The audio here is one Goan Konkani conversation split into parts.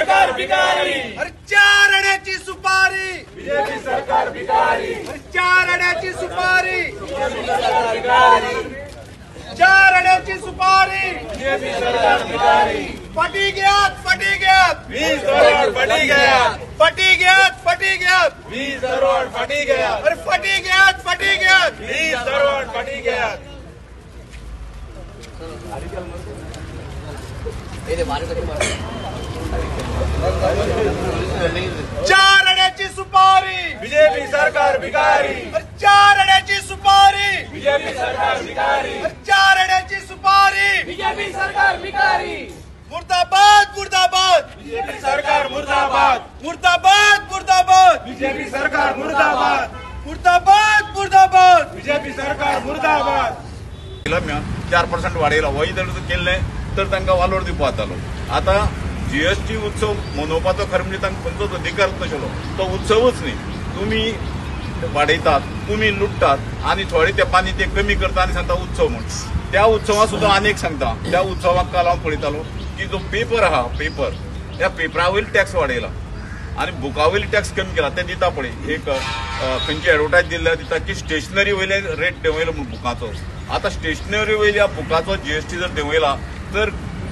सरकार भिकारी। अरे चार आण्याची सुपारी, बीजेपी सरकार भिकारी। अरे चार आण्याची सुपारी, बीजेपी सरकार भिकारी। चार आण्याची सुपारी, बीजेपी सरकार भिकारी। फटी गयात, फटी गयात, 20 करोड फटी गयात, फटी गयात, फटी गयात, 20 करोड फटी गयात। अरे फटी गयात, फटी गयात, 20 करोड फटी गयात। चार आण्याची सुपारी, बीजेपी सरकार भिकारी। अरे चार आण्याची सुपारी, बीजेपी सरकार भिकारी। अरे चार आण्याची सुपारी, बीजेपी सरकार भिकारी। मुर्दाबाद, मुर्दाबाद, बीजेपी सरकार मुर्दाबाद, मुर्दाबाद, मुर्दाबाद, बीजेपी सरकार मुर्दाबाद, मुर्दाबाद, मुर्दाबाद, बीजेपी सरकार मुर्दाबाद। 4% वाडयला होय जर केल्लें तर तांकां वालोर दिवपा जातालो। आतां जीएसटी उत्सव मनोवपाचो खरें म्हणजे तांकां खंयचोच अधिकार नाशिल्लो, तो उत्सवच न्ही। तुमी वाडयतात, तुमी लुट्टात आनी थोडे तेंपांनी ते कमी करता आनी सांगता उत्सव म्हूण। त्या उत्सवाक सुद्दां आनी एक सांगता, त्या उत्सवाक काल हांव पळयतालो की जो पेपर आहा, पेपर त्या पेपरा वयलो टॅक्स वाडयला आनी बुका वयलो टॅक्स कमी केला। ते दिता पळय एक खंयची एडवर्टायज दिल्ल्या दिता की स्टेशनरी वयले रेट देंवयलो म्हूण बुकाचो। आतां स्टेशनरी वयल्या बुकाचो जीएसटी जर देंवयला तर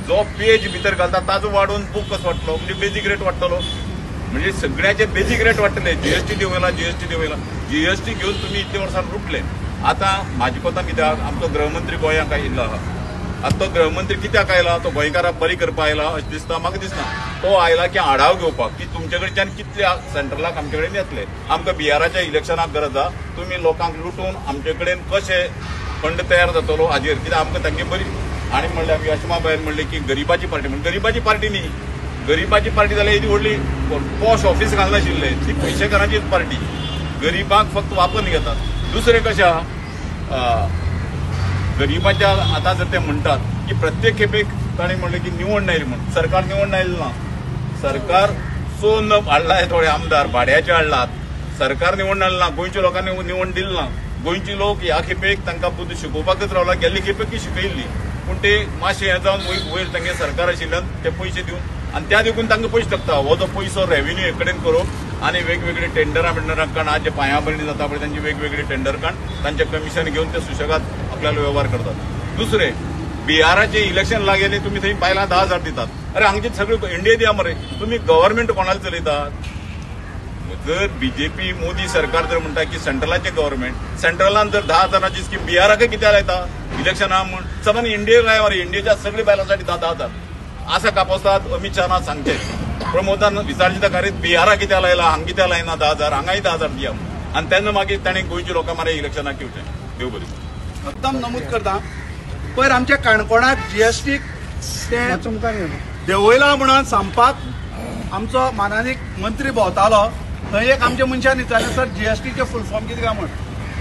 जो पेज भितर घालता ताजो वाडोवन बूक कसो वाडटलो, म्हणजे बेजीक रेट वाडटलो। म्हणजे सगळ्याचे बेजीक रेट वाडटले। जीएसटी देंवयला, जीएसटी देंवयला, जीएसटी घेवन तुमी इतले वर्सां लुटले। आतां म्हाजे कोतान कित्याक आमचो गृहमंत्री गोंयांक आयिल्लो आहा। आतां तो गृहमंत्री कित्याक आयला, तो गोंयकाराक बरी करपाक आयला अशें दिसता म्हाका दिसना। तो आयला की आडाव घेवपाक की तुमचे कडच्यान कितले सेंट्रलाक आमचे कडेन येतले, आमकां बिहाराच्या इलेक्शनाक गरज आहा, तुमी लोकांक लुटून आमचे कडेन कशे फंड तयार जातलो हाजेर कित्याक आमकां तांगे बरी। आनी म्हणलें आमी अश्मा बायन म्हणलें की गरिबाची पार्टी, म्हण गरिबाची पार्टी न्ही। गरिबाची पार्टी जाल्यार येदी व्हडली पॉश ऑफिस घालनाशिल्ले, ती पयशेकारांचीच पार्टी, गरिबांक फक्त वापरून घेतात। दुसरें कशें आहा, गरिबाच्या आतां जर ते म्हणटात की प्रत्येक खेपेक ताणें म्हणलें की निवडून आयली म्हूण, सरकार निवडून आयलें ना। सरकार चोन हाडला थोडे आमदार भाड्याचे हाडलात, सरकार निवडून हाडलें ना, गोंयच्या लोकांनी निवडून दिलें ना। गोंयचे लोक ह्या खेपेक तांकां बुद्द शिकोवपाकच रावला, गेल्ले खेपेकूय शिकयल्ली, पूण ते मातशें हें जावन वयर तांगे सरकार आशिल्ल्यान ते पयशे दिवन आनी त्या देखून तांकां पयशे लागता। हो जो पयसो रेवेन्यू एक कडेन करूंक आनी वेगवेगळे टेंडरां बिंडरां काण, आज जे पांयां भरणी जाता पळय तांची वेगवेगळी टेंडर काण तांचे कमिशन घेवन ते सुशेगाद आपल्याला वेव्हार करतात। दुसरें बिहाराचे इलेक्शन लागेले तुमी थंय बायलां 10,000 दितात, अरे हांगचे सगळे इंडिये दिया मरे, तुमी गव्हर्मेंट कोणाला चलयतात? जर बीजेपी मोदी सरकार जर म्हणटा की सेंट्रलाचें गव्हर्मेंट, सेंट्रलान जर 10,000ची स्कीम बिहाराकय कित्याक लायता इलेक्शना म्हूण, सगळ्यांनी इंडियेक लाय मरे, इंडियेच्या सगळी बायलांसाठी 10,000 आसा कापोस्तात। अमित शहान सांगचें, प्रमोदान विचारचें ताका, अरे बिहारा कित्याक लायला, हांग कित्याक लायना 10,000, हांगाय 10,000 दिया। आनी तेन्ना मागीर ताणें गोंयच्या लोकांक मारे इलेक्शनाक येवचें। देव बरें। मुद्दाम नमूद करता, पयर आमच्या काणकोणाक जीएसटी ते देंवयला म्हणून सांगपाक आमचो मानानीक मंत्री भोंवतालो, थंय एक आमच्या मनशान विचारलें, सर जीएसटीचे फुल फॉर्म कितें काय म्हूण।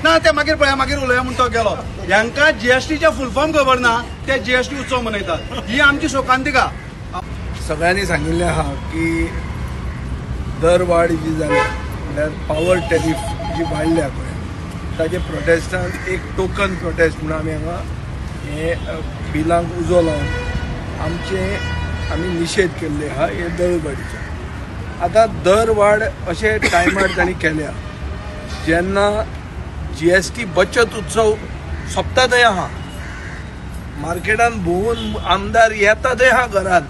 ना ते मागीर पळया मागीर उलोवया म्हूण तो गेलो। ह्यांकां जीएसटीचे फुल फॉर्म खबर ना, ते जीएसटी उत्सव मनयतात, ही आमची शोकांतिका। सगळ्यांनी सांगिल्लें आहा की दरवाड जी जाल्या म्हणल्यार पावर टॅरीफ जी वाडल्या पळय ताजे प्रोटेस्टान एक टोकन प्रोटेस्ट म्हणून आमी हांगा हे बिलांक उजो लावन आमचे आमी निशेध केल्ले आहा हे दरवाडीचो। आतां दरवाड अशे टायमार तांणी केल्या जेन्ना जीएसटी बचत उत्सव सोंपता थंय आहा, मार्केटान भोंवून आमदार येता थंय आहा घरान,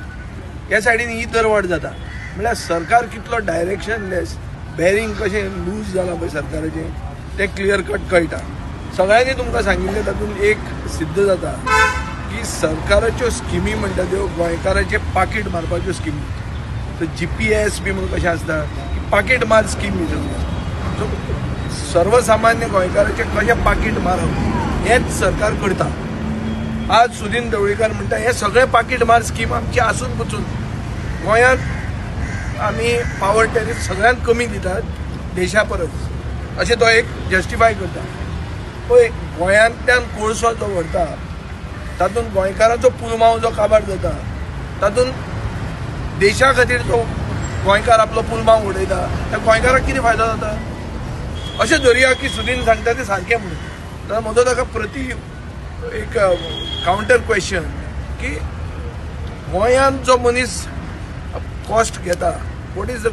ह्या सायडीन ही दरवाड जाता। म्हणल्यार सरकार कितलो डायरेक्शनलेस, बेरींग कशें लूज जालां पळय सरकाराचें तें क्लियर कट कळटा। सगळ्यांनी तुमकां सांगिल्लें तातूंत एक सिद्ध जाता की सरकाराच्यो स्किमी म्हणटा त्यो गोंयकाराचें पाकीट मारपाच्यो स्किमी। तर जीपीएस बी म्हणून कशें आसता की पाकीट मार स्कीम ही सगळी, सो सर्वसामान्य गोंयकाराचें कशें पाकीट मारप हेंच सरकार करता। आज सुदीन ढवळीकर म्हणटा हे सगळे पाकीट मार स्कीम आमची आसून पसून गोंयांत आमी पावर टॅरीफ सगळ्यांत कमी दितात देशा परस, अशें तो एक जस्टिफाय करता। पळय गोंयांतल्यान कोळसो जो व्हरता तातूंत गोंयकाराचो पुलमांव जो काबार जाता, तातूंत देशा खातीर जो गोंयकार आपलो पुलमांव उडयता त्या गोंयकाराक कितें फायदो जाता? अशें धरया की सुदीन सांगता तें सारकें म्हणून, जाल्यार म्हजो ताका प्रती एक कावंटर क्वेश्चन की गोंयांत जो मनीस कॉस्ट घेता, what is the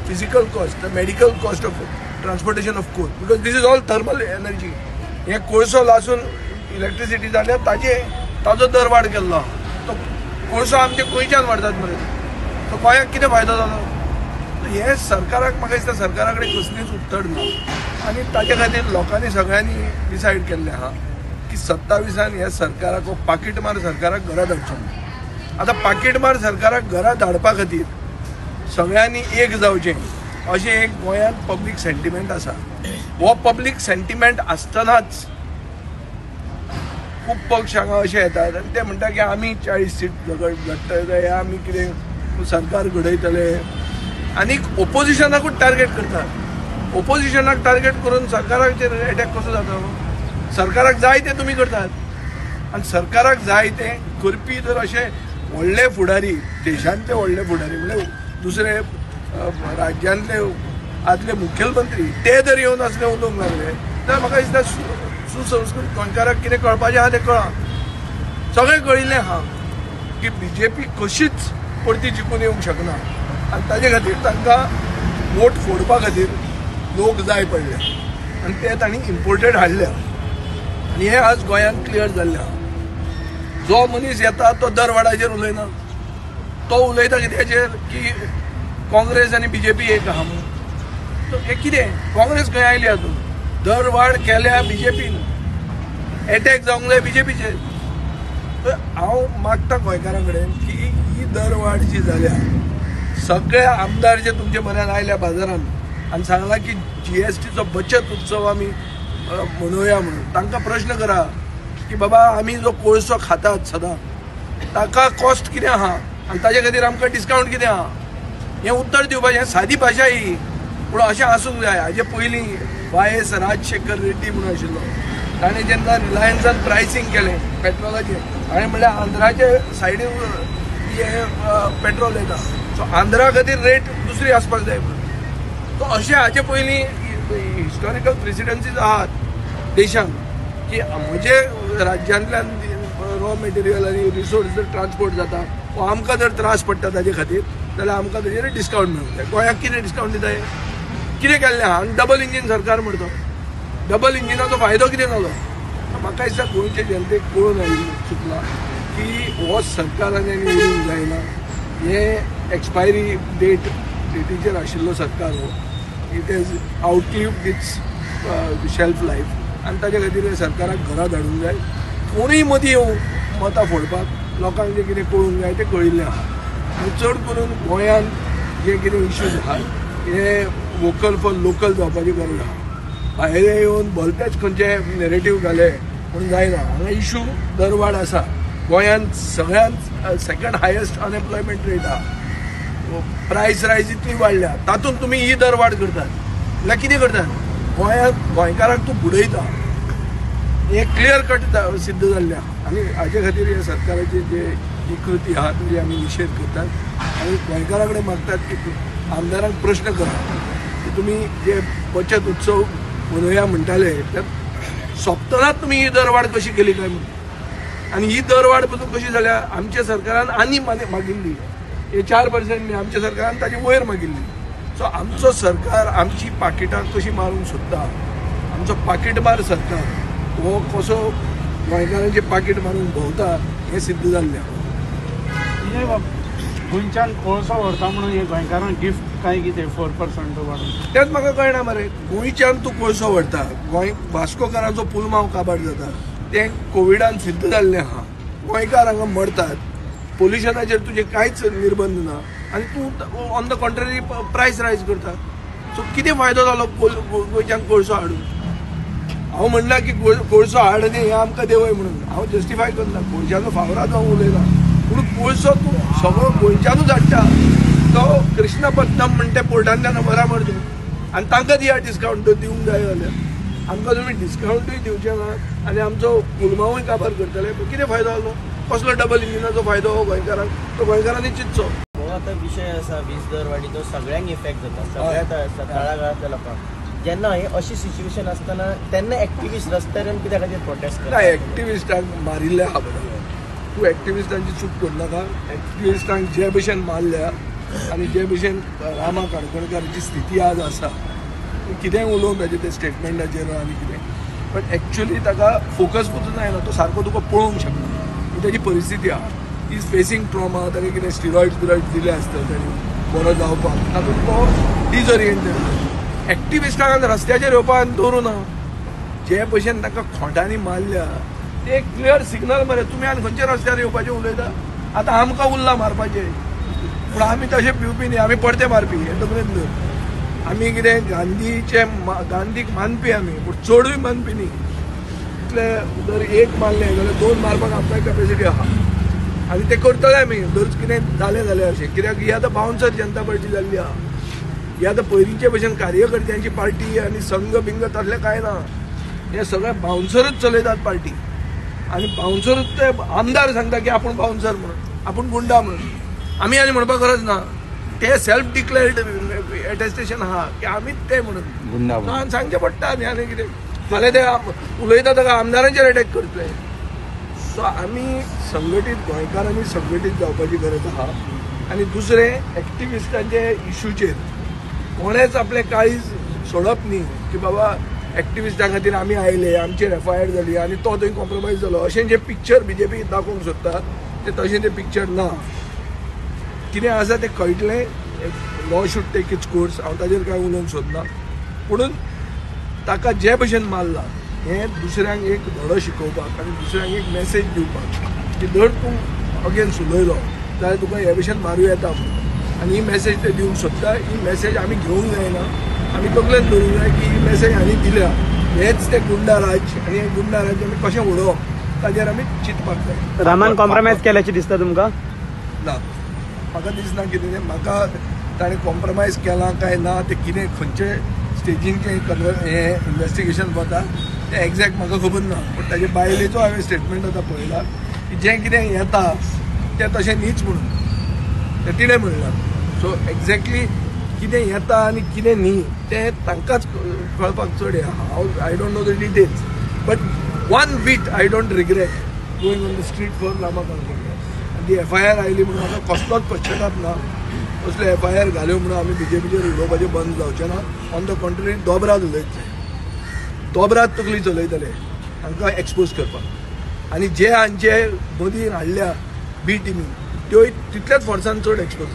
physical cost, the medical cost of transportation of coal, because this is all thermal energy. हे कोळसो लासून इलेक्ट्रिसिटी जाल्यार ताजे ताजो दरवाड केल्लो आहा. तो कोळसो आमचे गोंयच्यान व्हरतात मरे, तो गोंयाक कितें फायदो जालो? हे सरकाराक म्हाका दिसता सरकारा कडेन कसलीच उत्तर ना आनी ताजे खातीर लोकांनी सगळ्यांनी डिसायड केल्लें आहा की 27 ह्या सरकाराक, पाकीटमार सरकाराक घरा धाडचो. आतां पाकीटमार सरकाराक घरा धाडपा खातीर सगळ्यांनी एक जावचें अशें एक गोंयांत पब्लीक सेंटिमेंट आसा. हो पब्लीक सेंटिमेंट आसतनाच खूब पक्ष हांगा अशे येतात आनी ते म्हणटा की आमी 40 सीट लडटले, आमी कितें सरकार घडयतले, आनी ओपोजिशनाकूच टार्गेट करतात. ओपोजिशनाक टार्गेट करून सरकाराचेर एटॅक कसो जाता? सरकाराक जाय तें तुमी करतात आनी सरकाराक जाय तें करपी जर अशे व्हडले फुडारी, देशांतले व्हडले फुडारी म्हणल्यार दुसरे राज्यांतले आदले मुखेलमंत्री ते जर येवन असले उलोवंक लागले जाल्यार म्हाका दिसता सुसंस्कृत गोंयकाराक कितें कळपाचें आहा तें कळ्ळां. सगळें कळिल्लें आहा की बीजेपी कशीच परती जिखून येवंक शकना आनी ताजे खातीर तांकां वोट फोडपा खातीर लोक जाय पडले आनी ते तांणी इम्पोर्टेड हाडले आनी हें आज गोंयांत क्लियर जाल्लें आहा. जो मनीस येता तो दरवाडाचेर उलयना, तो उलयता कित्याचेर की काँग्रेस आनी बीजेपी एक आहा म्हणून. हें कितें? काँग्रेस खंय आयली आजून? दरवाड केल्या बीजेपीन, एटॅक जावंक जाय बीजेपीचेर. हांव मागता गोंयकारां कडेन की ही दरवाड जी जाल्या, सगळे आमदार जे तुमचे म्हऱ्यान आयल्या बाजारान आनी सांगलां की जीएसटीचो बचत उत्सव आमी मनोवया म्हणून, तांकां प्रश्न करा की बाबा आमी जो कोळसो खातात सदां ताका कॉस्ट कितें आहा आनी ताजे खातीर आमकां डिस्कावंट कितें आहा, हें उत्तर दिवपाचें. हें सादी भाशा ही, पूण अशें आसूंक जाय. हाजे पयलीं वाय एस राजशेखर रेड्डी म्हणून आशिल्लो, ताणें जेन्ना रिलायन्सान प्रायसींग केलें पेट्रोलाचें, हाणें म्हणल्यार आंध्राचे सायडीन हें पेट्रोल येता, सो आंध्रा खातीर रेट दुसरी आसपाक जाय म्हणून. सो अशें हाजे पयलीं हिस्टॉरिकल प्रेसिडेन्सीज आहात देशांत की म्हजे राज्यांतल्यान रॉ मटेरियल आनी रिसोर्स जर ट्रान्सपोर्ट जाता वा आमकां जर त्रास पडटा ताजे खातीर जाल्यार आमकां ताजेर डिस्कावंट मेळूंक जाय. गोंयाक कितें डिस्कावंट दिता? कितें केल्लें आहा? आनी डबल इंजीन सरकार म्हणटा, डबल इंजिनाचो फायदो कितें जालो? म्हाका दिसता गोंयचे जनतेक कळून आयिल्लें चुकलां की हो सरकार आनी उरूंक जायना. हें एक्सपायरी डेटीचेर आशिल्लो सरकार हो, it has outlived its shelf life आनी ताजे खातीर हे सरकाराक घरा धाडूंक जाय. कोणूय मदीं येवं मतां फोडपाक, लोकांक जें कितें कळूंक जाय तें कळिल्लें आहा. आनी चड करून गोंयांत जे कितें इश्यूज आहात हे वोकल फॉर लोकल जावपाची गरज आहा. भायर येवन भलतेच खंयचे नॅरेटीव घाले म्हणून जायना. हांगा इशू दरवाड आसा गोंयांत, सगळ्यांत सेकंड हायेस्ट अनएम्प्लॉयमेंट रेट आहा, प्रायस रायज इतली वाडल्या, तातूंत तुमी ही दरवाड करतात म्हणल्यार कितें करतात? गोंयांत गोंयकाराक तूं बुडयता, हें क्लियर कट सिद्ध जाल्लें आहा. आनी हाजे खातीर हे सरकाराची जे ही कृती आहा ती आमी निशेध करतात आनी गोंयकारां कडेन मागतात की आमदारांक प्रश्न करा की तुमी जे बचत उत्सव मनोवया म्हणटाले ते सोंपतनाच तुमी ही दरवाड कशी केली काय म्हणून, आनी ही दरवाड पसून कशी जाल्या? आमच्या सरकारान आनी मागिल्ली, हे 4% न्ही, आमच्या सरकारान ताजे वयर मागिल्ली. सो आमचो सरकार आमची पाकिटां कशी मारूंक सोदता, आमचो पाकीटमार सरकार हो कसो गोंयकारांचें पाकीट मारून भोंवता हें सिद्ध जाल्लें आहा. गोंयच्यान कोळसो व्हरता म्हणून हे गोंयकारांक गिफ्ट काय कितें 4% वाडून, तेंच म्हाका कळना मरे. गोंयच्यान तूं कोळसो व्हरता, गोंय वास्कोकारांचो पुलमांव काबार जाता, तें कोविडान सिद्ध जाल्लें आहा. गोंयकार हांगा मरतात, पोल्युशनाचेर तुजें कांयच निर्बंध ना आनी तूं on the contrary price rise करता. सो कितें फायदो जालो गोंयच्यान कोळसो हाडून? हांव म्हणना की कोळसो हाड आनी हें आमकां देवय म्हणून, हांव जस्टिफाय करना, कोळशाचो फावराद हांव उलयना, पूण कोळसो तूं सगळो गोंयच्यानूच हाडटा, तो कृष्णपट्टणम म्हणटा पोर्टांतल्यान व्हरा मरे तूं आनी तांकां दिया डिस्कावंट दिवंक जाय जाल्यार. आमकां तुमी डिस्कावंटूय दिवचे ना आनी आमचो पुलमांवूय काबार करतले, कितें फायदो जालो? कसलो डबल इंजिनाचो फायदो हो गोंयकारांक? तो गोंयकारांनी चिंतचो. हो आतां विशय आसा वीज दरवाडीचो, सगळ्यांक इफेक्ट जाता, सगळ्या तळागाळांतल्या लोकांक. जेन्ना हे अशी सिच्युएशन आसतना तेन्ना एक्टिविस्ट रस्त्यार येवन कित्या खातीर प्रोटेस्ट करता? एक्टिविस्टांक मारिल्ले आहा बरोबर, तूं एक्टिविस्टांची चूक करनाका. एक्टिविस्टांक जे भशेन मारल्या आनी जे भशेन रामा काणकोणकाराची स्थिती आज आसा, कितेंय उलोवंक ताजें ते स्टेटमेंटाचेर आनी कितें, बट एक्चुअली ताका फोकस पसून जायना, तो सारको तुका पळोवंक शकना. ही ताजी परिस्थिती आहा. Is facing trauma, ताका कितें स्टिरॉयड्स बिरॉयड्स दिले आसतले ताणी बरो जावपाक, तातूंत तो डिसओरिएंटेड. एक्टिविस्टांक रस्त्याचेर येवपाक दवरूं ना. जे भशेन ताका खोंटांनी मारल्या ते एक क्लियर सिग्नल मरे, तुमी आनी खंयच्या रस्त्यार येवपाचें उलयता. आतां आमकां उरला मारपाचें, पूण आमी तशें पिवपी न्ही, आमी परते मारपी. हें तकलेन धर. आमी कितें गांधीचे गांधीक मानपी आमी, पूण चडूय मानपी न्ही. इतले जर एक मारलें जाल्यार दोन मारपाक आमकां कॅपेसिटी आहा आनी ते करतले आमी जर कितें जालें जाल्यार अशें. कित्याक ही आतां बाउन्सर जनता पार्टी जाल्ली आहा. ही आतां पयलींचे भशेन कार्यकर्त्यांची पार्टी आनी संघ बिंग तसलें कांय ना. हे सगळे बाउन्सरूच चलयतात पार्टी आनी बाउन्सरूच ते आमदार सांगता की आपूण बाउन्सर म्हणून, आपूण गुंडा म्हणून. आमी आनी म्हणपाक गरज ना. ते सेल्फ डिक्लेअर्ड एटेस्टेशन आहा की आमीच ते म्हणून सांगचें पडटा. आनी आनी कितें फाल्यां ते उलयता ताका आमदारांचेर अटॅक करतले. सो आमी संघटीत गोंयकारांनी संघटीत जावपाची गरज आहा. आनी दुसरें एक्टिविस्टांचे इशूचेर कोणेच आपलें काळीज सोडप न्ही की बाबा एक्टिविस्टां खातीर आमी आयले, आमचेर एफ I R जाली आनी तो थंय कॉम्प्रोमायज जालो, अशें जें पिक्चर बीजेपी दाखोवंक सोदता तें तशें तें पिक्चर ना. कितें आसा तें कळटलें. Law should take its course. हांव ताजेर कांय उलोवंक सोदना. पुणून ताका जे भशेन मारला हें दुसऱ्यांक एक धडो शिकोवपाक आनी दुसऱ्यांक एक मॅसेज दिवपाक की जर तूं अगेन्स्ट उलयलो जाल्यार तुका हे भशेन मारूं येता म्हणून. आनी ही मॅसेज ते दिवंक सोदता. ही मॅसेज आमी घेवंक जायना. आमी तकलेन दवरूंक जाय की ही मॅसेज हांणी दिल्या. हेच ते गुंडा राज्य आनी हें गुंडा राज्य आमी कशें उडोवप ताजेर आमी चिंतपाक जाय. रामान कॉम्प्रोमायज केल्याचें दिसता तुमकां? ना, म्हाका दिसना कितें तें. म्हाका ताणें कॉम्प्रोमायज केलां काय ना तें कितें खंयचे स्टेजीन हें इन्वेस्टिगेशन वता तें एग्जॅक्ट म्हाका खबर ना. पूण ताजे बायलेचो हांवें स्टेटमेंट आतां पळयला की जें कितें येता तें तशें न्हीच म्हणून तें तिणें म्हणलां. सो एग्जॅक्टली कितें येता आनी कितें न्ही तें तांकांच कळपाक चड हें आहा. हांव I don't know the details, but one bit I don't regret going on the street for Rama Kankonkar. आनी ती एफ I R आयली म्हणून म्हाका कसलोच पश्चाताप ना. असले एफ I R घाल्यो म्हणून आमी बीजेपीचेर उलोवपाचें बंद जावचें ना. ऑन the contrary दोबराद उलयतले, दोबराद तकली चलयतले तांकां एक्सपोज करपाक. आनी जे हांचे मदीं हाडल्या बी टिमीन त्योय तितल्याच फोर्सान चड एक्सपोज.